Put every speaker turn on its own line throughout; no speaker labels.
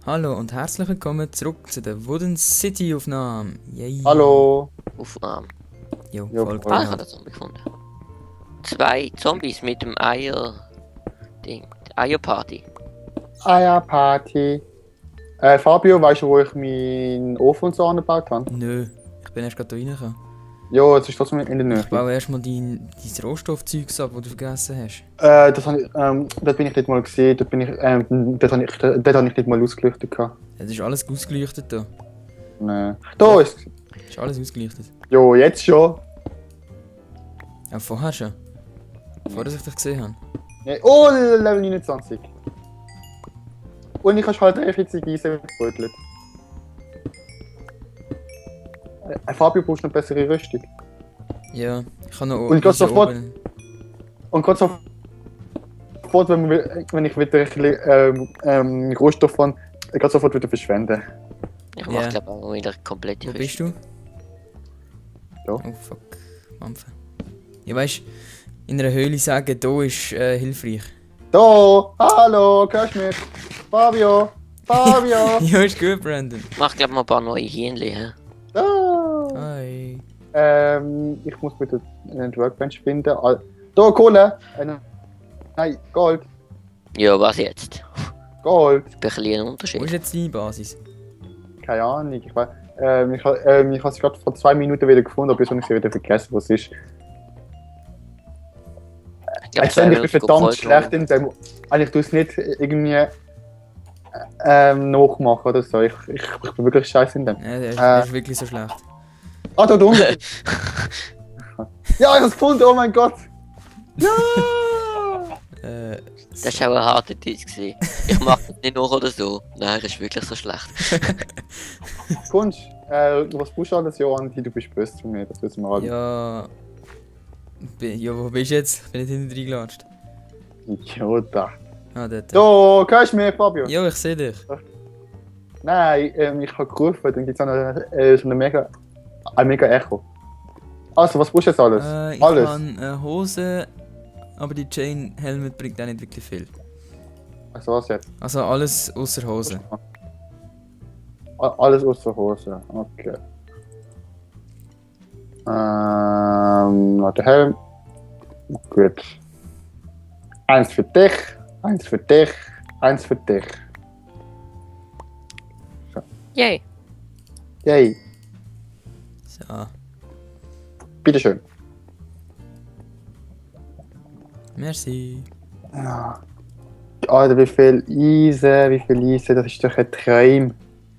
Hallo und herzlich willkommen zurück zu der Wooden City Aufnahme. Yay.
Hallo.
Aufnahme.
Jo,
Jo,
voll
voll.
Ah, ich habe den Zombie gefunden. 2 Zombies mit dem Eier-Ding. Eierparty.
Eierparty. Fabio, weißt du, wo ich meinen Ofen und so angebaut habe?
Nö, ich bin erst gerade hier reingekommen.
Ja, jetzt ist trotzdem in der Nähe.
Ich baue erstmal dein Rohstoffzeugs ab, das du vergessen hast.
Dort bin ich nicht mal gesehen, dort habe ich nicht mal ausgeleuchtet gehabt.
Es ist alles ausgeleuchtet hier.
Nee. Da ist es.
Ist alles ausgeleuchtet.
Jo, jetzt schon.
Auch vorher schon. Bevor dass ich dich gesehen habe.
Nee. Oh, Level 29. Und ich habe halt einfach jetzt die Gieße gebeutelt. Fabio, brauchst du eine bessere Rüstung.
Ja, ich habe noch
Und gerade sofort-
oben.
Und gerade sofort, wenn ich wieder ein bisschen Rohstoff habe, gerade sofort wieder verschwenden.
Ich
Ja.
mache glaube auch wieder komplett die
Wo bist du?
Da.
Oh fuck, Mampfe. Ja, weißt, in einer Höhle sagen, da ist hilfreich.
Da! Hallo, hörst du mich? Fabio! Fabio!
Ja, ist gut, Brandon.
Ich mache glaube mal ein paar neue Hähnchen. Hä?
Da!
Hi.
Ich muss bitte einen Workbench finden. Da, Kohle! Nein, Gold!
Ja, was jetzt?
Gold!
Ein bisschen ein
Wo
Unterschied.
ist jetzt deine Basis?
Keine Ahnung. Ich habe sie gerade vor 2 Minuten wieder gefunden, aber jetzt habe ich sie wieder vergessen, was es ist.
Ich glaub,
Ich bin
zwei
verdammt
Gold-
schlecht in dem. Ich tue es nicht irgendwie nachmachen oder so. Ich bin wirklich scheiße in dem.
Ja, der ist wirklich so schlecht.
Ah, da unten! Ja, ich habe es gefunden, oh mein Gott! Ja!
Das war auch ein harter Test gewesen. Ich mache das nicht nach oder so. Nein, er ist wirklich so schlecht.
Kunst, was brauchst du alles, Johann? Du bist böse zu mir, das wissen wir alle.
Ja. Ja, wo bist du jetzt? Ich bin nicht hinten reingelatscht.
Idiota.
Ah, dort.
Da, hörst du mich, Fabio?
Ja, ich sehe dich.
Nein, ich habe gerufen, dann gibt es so ein mega Echo. Also, was brauchst du jetzt alles?
Ich
Alles?
habe eine Hose, aber die Chain Helmet bringt auch nicht wirklich viel.
Also, was jetzt?
Also alles außer Hose.
Alles außer Hose, okay. Der Helm. Gut. Eins für dich, eins für dich, eins für dich.
Yay.
Yay,
So.
bitteschön.
Merci.
Ja. Alter, wie viel Eisen, das ist doch ein Traum.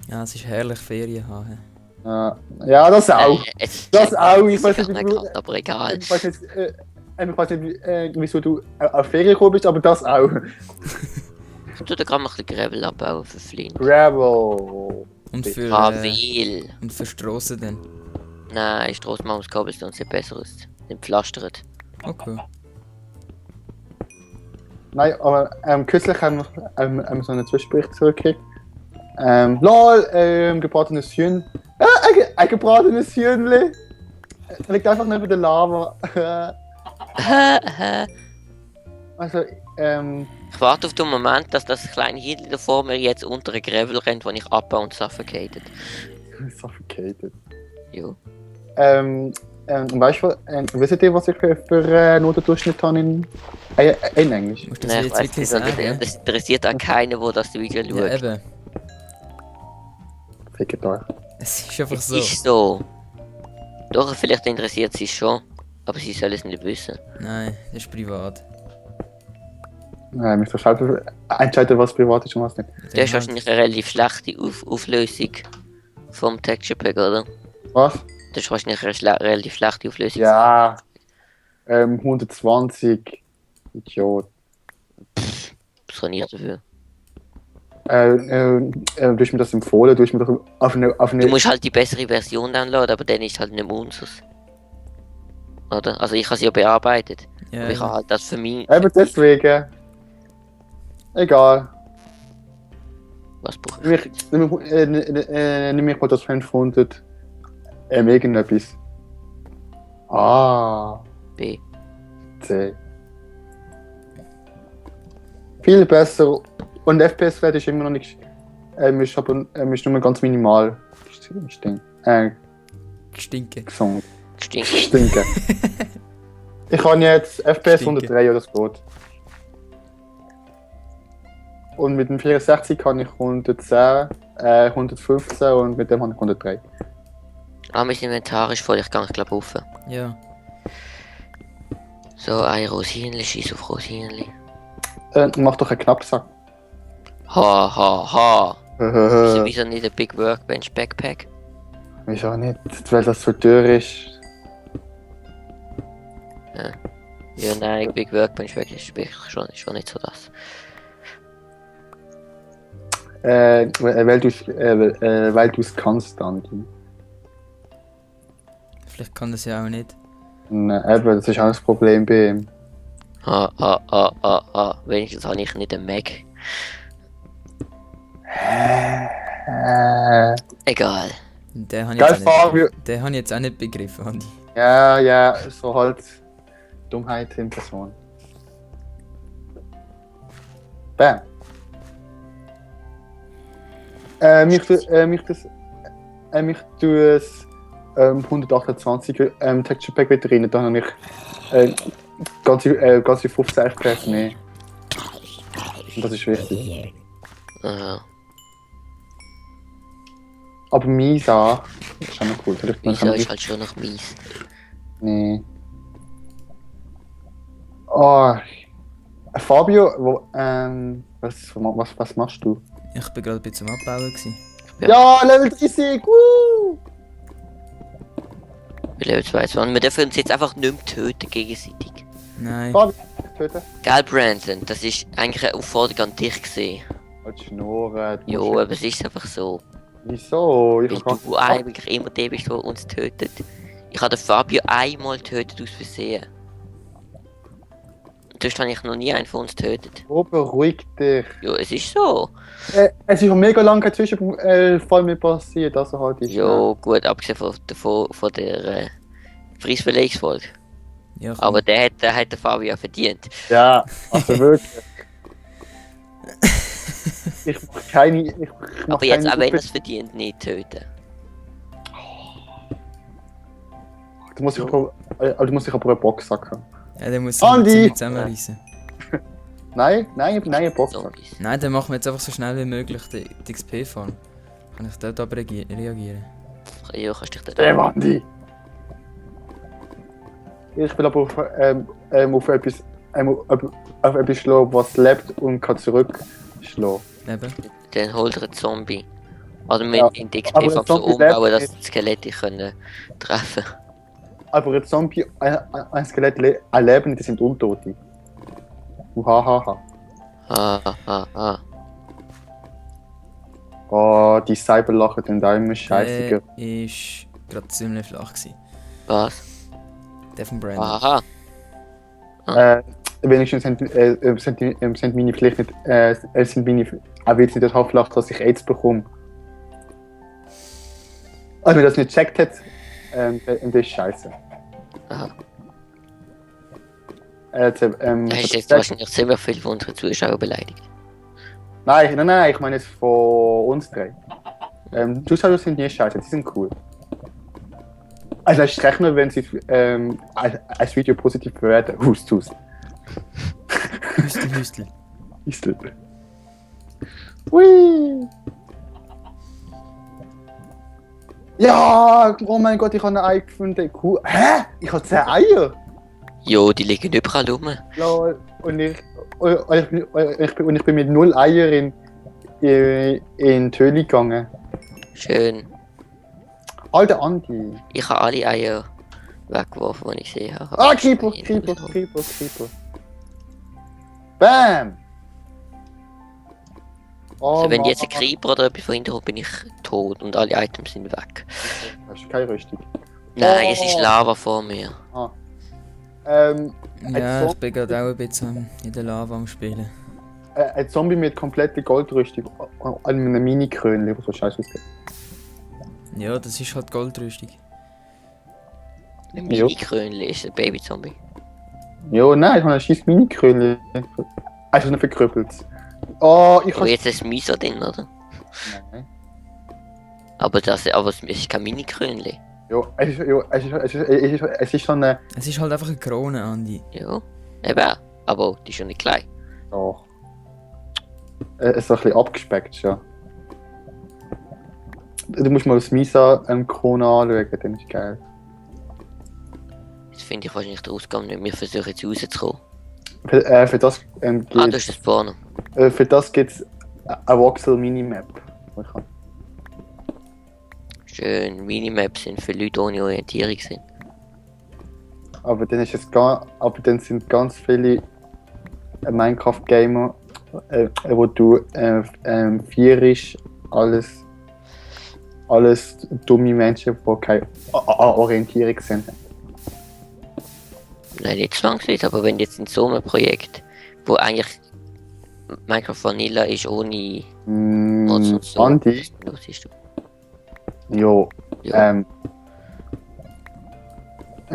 Ja, es ist herrlich Ferien haben.
Ja, das auch. Das auch, ich
Ich
weiß
weiß
nicht,
nicht,
wie-
aber egal.
Ich weiß nicht, wieso du auf Ferien gekommen bist, aber das auch.
Ich tue da gerade mal ein bisschen Gravel abbauen für Flint.
Gravel.
Und für,
Gravel.
und für Strassen dann.
Nein, Straßenmann aus Cobblestone sieht besser aus. Den pflastert.
Okay.
Nein, aber kürzlich haben wir so einen Zwischenbericht zurückgekriegt. LOL, gebratenes Hühnchen. Ein gebratenes Hühnchen. Liegt einfach neben der Lava. Also,
Ich warte auf den Moment, dass das kleine Hähnchen da vor mir jetzt unter ein Gravel rennt, wo ich abbaue und suffocated.
suffocated.
Jo.
Weißt du, wisst ihr, was ich für Notendurchschnitt habe in Englisch?
Musst du das
Nein, ich
jetzt
weiß
wirklich
nicht,
sagen?
das interessiert auch keinen, der das Video
Ja,
schaut.
eben.
Fickt euch.
Es ist einfach
Es
so.
ist so. Doch, vielleicht interessiert sie es schon, aber sie soll es nicht wissen.
Nein, das ist privat.
Nein, mich selber entscheiden, was privat ist und was nicht.
Du hast wahrscheinlich eine relativ schlechte Auflösung vom Texture Pack, oder?
Was?
Das ist wahrscheinlich eine relativ schlechte Auflösung.
Ja. 120. Idiot.
Was kann ich dafür?
Du hast mir das empfohlen, du hast mir doch auf eine
Du musst halt die bessere Version downloaden, aber dann ist halt nicht mehr unseres. Oder? Also ich habe sie ja bearbeitet.
Ja,
Aber ich habe halt das für mich.
Eben deswegen. Egal.
Was brauche ich?
Nimm mich mal das 500. Irgendetwas. A.
B.
C. Viel besser. Und FPS-Wert ist immer noch nicht. Ist nur ganz minimal
Stinken.
gesungen.
Stinkt.
Stinken. Ich habe jetzt FPS
Stinken.
103, ja, das geht. Und mit dem 64 kann ich 110, 115 und mit dem habe ich 103.
Ah, mein Inventar ist voll, ich kann glaube rauf.
Ja.
So, ein Rosinenli, schieß auf Rosinenli.
Mach doch einen Knappsack.
Ha, ha, ha. Wieso,
Wieso
wieso nicht ein Big Workbench Backpack?
nicht? Weil das so teuer ist.
Ja, nein, Big Workbench wirklich schon nicht so das.
Weil du es kannst, Andi.
Vielleicht kann das ja auch nicht.
Nein, eben, das ist auch das Problem bei ihm.
Wenigstens habe ich nicht einen Mac. Egal.
Den habe ich,
Geil,
jetzt auch
Fabio.
nicht- den habe ich jetzt auch nicht begriffen, Andi.
Ja, so halt Dummheit in Person. Bam. Mich tue es 128 Texture Pack wieder rein, dann habe ich ganze 15 FPS mehr. Und das ist wichtig.
Aha.
Aber Misa ist auch noch cool. Vielleicht
Wieso ist halt schon noch mies.
Nee. Oh. Fabio, was machst du?
Ich bin gerade ein bisschen am Abbauen gewesen.
Ja, Level 30! Woo!
Wir Level 22. Wir dürfen uns jetzt einfach nicht mehr töten gegenseitig.
Nein.
Fabio, töten.
Gell, Brandon? Das ist eigentlich eine Aufforderung an dich gesehen.
Halt Schnurren.
Jo, aber es ist einfach so.
Wieso? Ich
Weil
hab
du eigentlich immer der bist, der uns tötet. Ich habe den Fabio einmal getötet aus Versehen. Sonst habe ich noch nie einen von uns getötet.
Oh, beruhig dich.
Jo, es ist so.
Es ist schon mega lange kein Zwischenfall mehr passiert, also halt ist.
Jo, gut, abgesehen von der Preisverlegungsfolge.
Ja, komm.
Aber der hat der Fabio verdient.
Ja, also wirklich. Ich mach keine. Ich mach
Aber jetzt,
keine
auch wenn er
Gruppe-
es verdient, nicht töten.
Du musst dich aber eine Box sacken.
Ja, dann muss
Andi!
ich zusammenreißen.
Nein, eine Box sacken.
Zombies.
Nein, dann machen wir jetzt einfach so schnell wie möglich die XP-Farm. Kann ich dort aber reagieren?
Jo, kannst dich da.
Andi! Ich will aber auf etwas schlagen, was lebt und kann zurückschlagen.
Eben.
Dann holt er einen Zombie. Oder wir
Ja,
in die
aber
XP
ein
so
Zombie
umbauen,
lebt
dass die Skelette können treffen.
Aber ein Zombie, ein Skelett, ein Leben, die sind Untote. Hahaha. Oh, die Cyberlachen sind auch immer scheißiger.
Der ist gerade ziemlich flach gewesen.
Was?
Der von Brandon.
Aha.
Wenigstens sind meine vielleicht nicht, sind meine auch jetzt nicht so flach, dass ich AIDS bekomme. Also, wenn das nicht gecheckt hat, das ist scheiße.
Aha.
Ich
Da hast du jetzt wahrscheinlich ziemlich viel von unseren Zuschauern beleidigt.
Nein, ich meine jetzt von uns drei. Zuschauer sind nie scheiße, die sind cool. Also es ist recht nur, wenn sie als Video positiv bewerten. Hust.
Hüstel, Hüstel.
Hüstel. Hui! Ja! Oh mein Gott, ich habe ein Ei gefunden. Cool. Hä? Ich habe 10 Eier!
Jo, die liegen überall rum.
Lol. Und ich bin mit 0 Eier in die Höhle gegangen.
Schön.
Alter Andi.
Ich habe alle Eier weggeworfen, die ich gesehen habe.
Ah, Creeper. Bam! Oh,
Also wenn jetzt ein
Mann.
Creeper oder etwas von hinten kommt, bin ich tot und alle Items sind weg.
Das ist keine Rüstung.
Nein,
Oh.
es ist Lava vor mir.
Ja,
so-
ich bin gerade auch ein bisschen in der Lava am Spielen.
Ein Zombie mit kompletter Goldrüstung an einem Mini-Krönchen, was so scheiße aussieht.
Ja, das ist halt Goldrüstung.
Ein
Jo.
Mini-Krönchen ist ein Baby-Zombie.
Jo, nein, ich habe ein scheiß Mini-Krönchen. Einfach nur verkrüppelt. Oh, ich
Aber
kann.
jetzt ist Miso drin, oder?
Nein.
Aber es ist kein Mini-Krönchen.
Ja, es ist schon eine...
Es ist halt einfach eine Krone, Andi.
Ja, eben. Aber die ist schon nicht klein.
Doch. Es ist so ein bisschen abgespeckt schon. Du musst mal das Misa-Krone anschauen, dann ist geil.
Jetzt finde ich wahrscheinlich den Ausgang nicht. Wir versuchen jetzt rauszukommen.
Für das
Ah,
gibt
das ist das Spawner.
für das gibt's eine Voxel Minimap.
Schön, Minimaps sind für Leute ohne Orientierung sind.
Aber dann ist es aber dann sind ganz viele Minecraft-Gamer, wo du vierisch alles dumme Menschen, die keine Orientierung sind.
Nein, nicht zwangsläufig, aber wenn jetzt in so einem Projekt, wo eigentlich Minecraft Vanilla ist ohne Mods und so.
Andi,
Was siehst du?
jo,
Ja.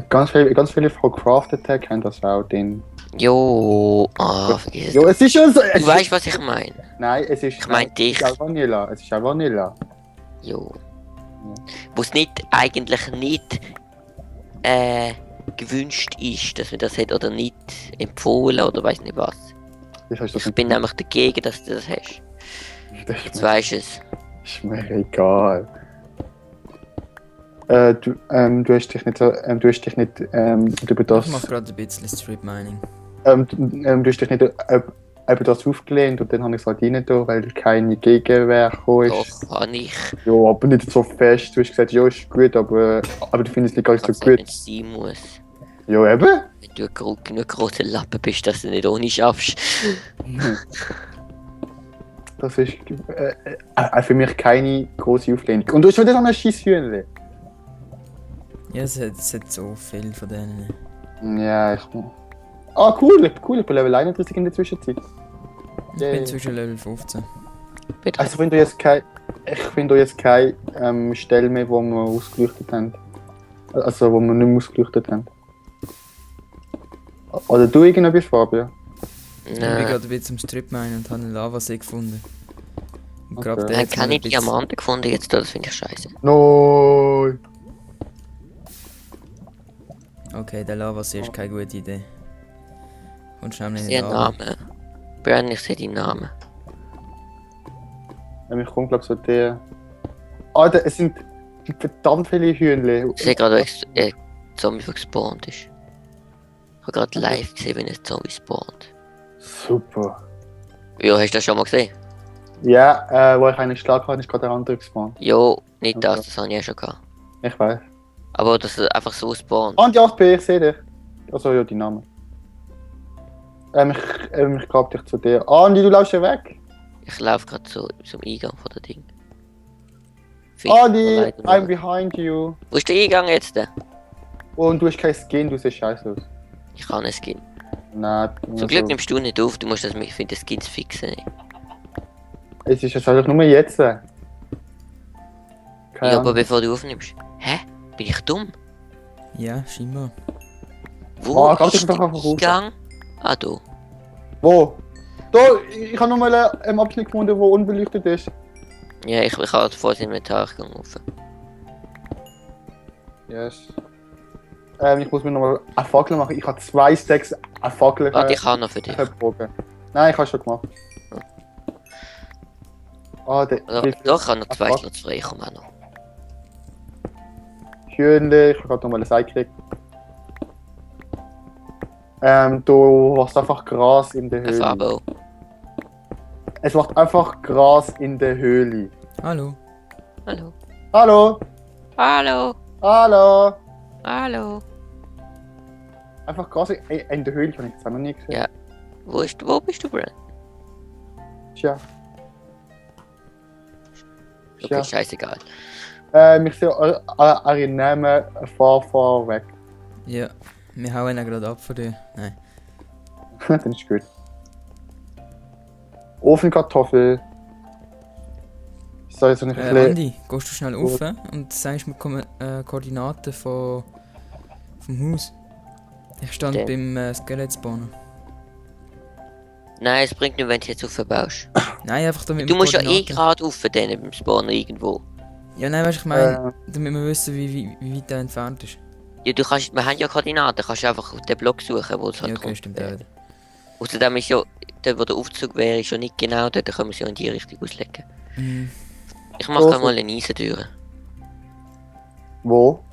ganz viele von Crafted Tech haben das auch den.
Jo, vergiss es.
Jo, es ist schon so.
Du weißt, was ich meine.
Nein, es ist.
Ich mein dich.
Es ist auch Vanilla. Es ist auch Vanilla.
Jo. Wo es eigentlich nicht gewünscht ist, dass man das hat oder nicht empfohlen oder weiß nicht was. Ich bin nämlich dagegen, dass du das hast. Jetzt weißt du es.
Ist mir egal. Du hast dich nicht über
Ich
das.
mache gerade ein bisschen Strip Mining.
Du hast dich nicht über das aufgelehnt und dann habe ich es halt rein da, weil keine Gegenwehr gekommen ist.
Doch, kann ich.
Ja, aber nicht so fest. Du hast gesagt, ja, ist gut, aber du findest es nicht ganz so
Wenn
gut.
es sein muss.
Ja, eben.
Wenn du genug große Lappen bist, dass du nicht ohne schaffst.
Das ist für mich keine große Auflehnung. Und du hast wieder so ein Scheisshühnchen.
Ja, es hat so viel von denen.
Ja, Ah, cool, ich bin Level 31 in der Zwischenzeit.
Ich bin zwischen Level 15.
Bitte.
Also ich finde jetzt keine Stelle mehr, wo wir ausgeleuchtet haben. Also wo wir nicht mehr ausgeleuchtet haben. Oder du irgendetwas, Fabio?
Ich bin
Nein.
gerade wieder zum Strip Minen und habe einen Lavasee gefunden. Und
Okay.
gerade der
Ich
hat's
habe
mir
keine
ein bisschen-
Diamanten gefunden jetzt, das finde ich scheiße.
Nein!
Okay, der Lavasee ist keine gute Idee. Und schnell
Ich
in
sehe
den
einen
Lava.
Namen. Brian, ich sehe deinen Namen.
Ich komme glaube so der. Alter, es sind verdammt viele Hühnchen.
Ich sehe gerade, wie ein Zombie gespawnt ist. Ich habe gerade live gesehen, wenn ein Zombie spawnt.
Super.
Ja, hast du das schon mal gesehen?
Ja, wo ich einen Schlag hatte, ist gerade der andere gespawnt.
Jo, nicht
Okay.
das habe ich ja schon gehabt.
Ich weiß.
Aber dass er einfach so spawnt.
Und die 8B, ich sehe dich. Also ja, die Namen. Ich glaub dich zu dir. Andi, du laufst ja weg.
Ich laufe gerade so zum Eingang von der Ding.
Andi,
Leid,
I'm behind you.
Wo ist der Eingang jetzt denn?
Und du hast kein Skin, du siehst scheiße aus.
Ich kann es Skin.
Nein,
Zum Glück nimmst du nicht auf, du musst das mit den Skins fixen.
Es ist jetzt einfach nur jetzt. Keine
Ja, aber
Ahnung.
bevor du aufnimmst. Hä? Bin ich dumm?
Ja, scheinbar.
Wo
Oh, glaub, ich
ist
bin
der
doch einfach raus.
Eingang? Ah, da.
Wo? Da, ich habe nur mal einen Abschnitt gefunden, der unbeleuchtet ist.
Ja, ich habe vor das Inventar gegangen rauf.
Yes. Ich muss mir nochmal eine Fackel machen. Ich habe 2 Stacks eine Fackel.
Warte, ich habe noch für dich.
Bogen. Nein, ich habe schon gemacht. Ah, der.
Doch, ich habe noch 2 Slots frei, ich komme auch noch.
Hühnchen, ich habe gerade nochmal ein Ei gekriegt. Du hast einfach Gras in der
Ein
Höhle.
Fabo.
Es macht einfach Gras in der Höhle.
Hallo.
Hallo.
Hallo!
Hallo.
Hallo!
Hallo.
Einfach Gras in der Höhle, ich habe ich das auch noch nie gesehen.
Ja. Wo bist du, Brian?
Tja.
Okay,
Tja.
scheißegal.
Ich sehe eure Namen fahr weg.
Ja, wir hauen ihn gerade ab von dir. Nein.
Das ist gut. Ofenkartoffel. So, jetzt ein bisschen.
Andi, gehst du schnell rauf und sagst mir Koordinaten vom Haus. Ich stand
Der.
beim Skelett-Spawner.
Nein, es bringt nicht, wenn du jetzt aufbaust.
Nein, einfach damit
Du musst ja eh
Koordinaten-
gerade rauf, dann beim Spawner irgendwo.
Ja, nein, weißt du, ich meine, damit wir wissen, wie weit der entfernt ist.
Ja, wir haben ja Koordinaten, kannst du einfach den Block suchen, wo es halt
Ja, okay,
kommt.
stimmt auch wieder.
Außerdem ist ja, dort wo der Aufzug wäre, ist ja nicht genau dort, dann können wir es ja in die Richtung auslegen.
Mhm.
Ich mache gerade mal eine Eisentür.
Wo?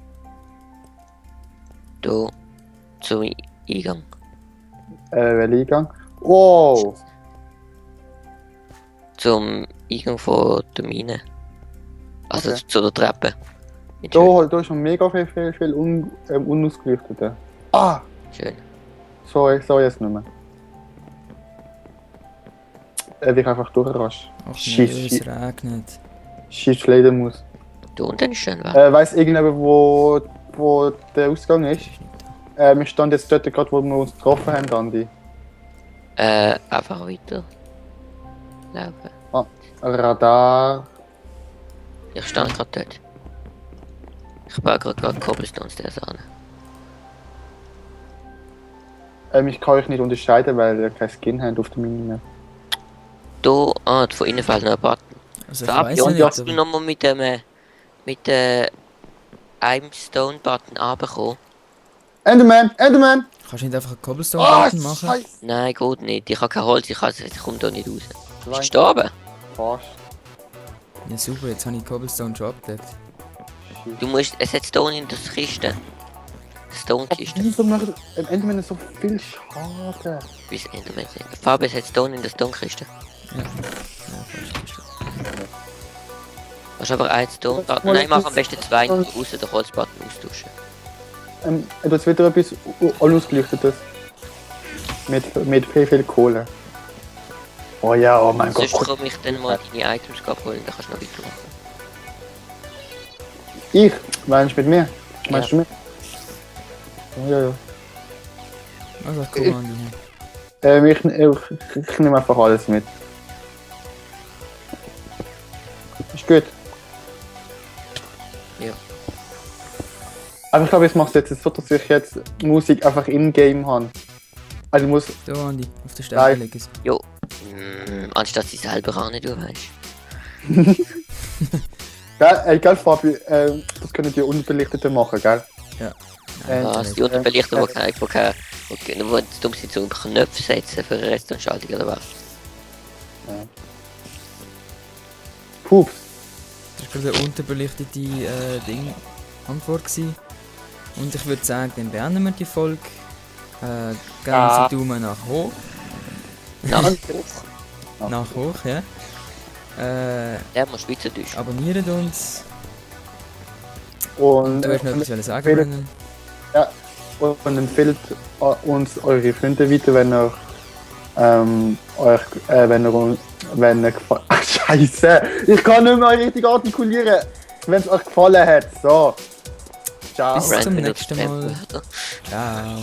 Hier zum Eingang.
Welcher Eingang? Wow!
Zum Eingang von der Mine. Also
Okay.
zu der Treppe. Nicht schön.
Da ist schon mega viel unausgeleuchtete. Ah!
Schön.
Sorry, jetzt nicht mehr. Wie ich einfach durchrasch.
Ach
Scheiss,
nee, es regnet.
Scheiß leiden muss.
Da unten ist schön warm.
Weiss irgendjemand, wo der Ausgang ist? Wir standen jetzt dort gerade, wo wir uns getroffen haben, Andi.
Einfach weiter. Laufen.
Radar.
Ich stand gerade dort. Ich baue gerade Cobblestones der Sahne.
Ich kann euch nicht unterscheiden, weil ihr kein Skin habt auf der Mine.
Da, von innen fehlt noch ein Button.
Also ich
Fabian,
weiss ja
kannst
nicht,
du
aber...
nochmal mit einem Stone-Button runterkommen?
Enderman!
Kannst du nicht einfach einen Cobblestone-Button machen?
Scheiße!
Nein, geht nicht. Ich habe kein Holz, ich komme da nicht raus. Bist du
Nein.
gestorben?
Fast.
Ja super, jetzt habe ich Cobblestone schon abgedeckt.
Du musst, es hat Stone in der Kiste. Stone-Kiste.
Wieso macht Enderman so viel Schade?
Bis Enderman sind. Fabian, es hat Stone in der Stone-Kiste.
Ja, fast.
Hast du aber einen Stone-Button? Nein, mach am besten zwei, außer den Holz-Button austauschen.
Du hast wieder etwas unausgeleuchtetes. Mit viel Kohle. Oh ja, oh mein Gott.
Sonst komme ich dann mal deine Items abholen, dann kannst du noch weitermachen.
Ich? Meinst du mit mir?
Ja.
Meinst du mit? Oh, ja.
Also cool, Andi.
Ich nehme einfach alles mit. Ist gut.
Ja.
Aber ich glaube, ich mache es jetzt so, dass ich jetzt Musik einfach in-game habe. Also ich muss...
So Andi, auf der Stelle
Nein.
legen es.
Jo. Anstatt sie selber ran, du weißt.
Gell, Fabi, das können die Unbelichteten machen, gell?
Ja.
Was? Die Unterbelichter, wo es dumm sind, so Knöpfe setzen für eine Restaurantschaltung oder was?
Pups.
Das war gerade eine unterbelichtete Antwort gewesen. Und ich würde sagen, dann beenden wir die Folge. Gerne Sie Daumen nach hoch. Nach hoch, ja.
Der muss Schweizerdeutsch.
Abonniert uns.
Und,
Du hast noch etwas sagen wollen.
und empfehlt uns eure Freunde weiter, wenn ihr gefallen... Ach, Scheiße! Ich kann nicht mehr richtig artikulieren! Wenn es euch gefallen hat. So. Ciao.
Bis zum
Random
nächsten Mal.
Spam-Wörter.
Ciao.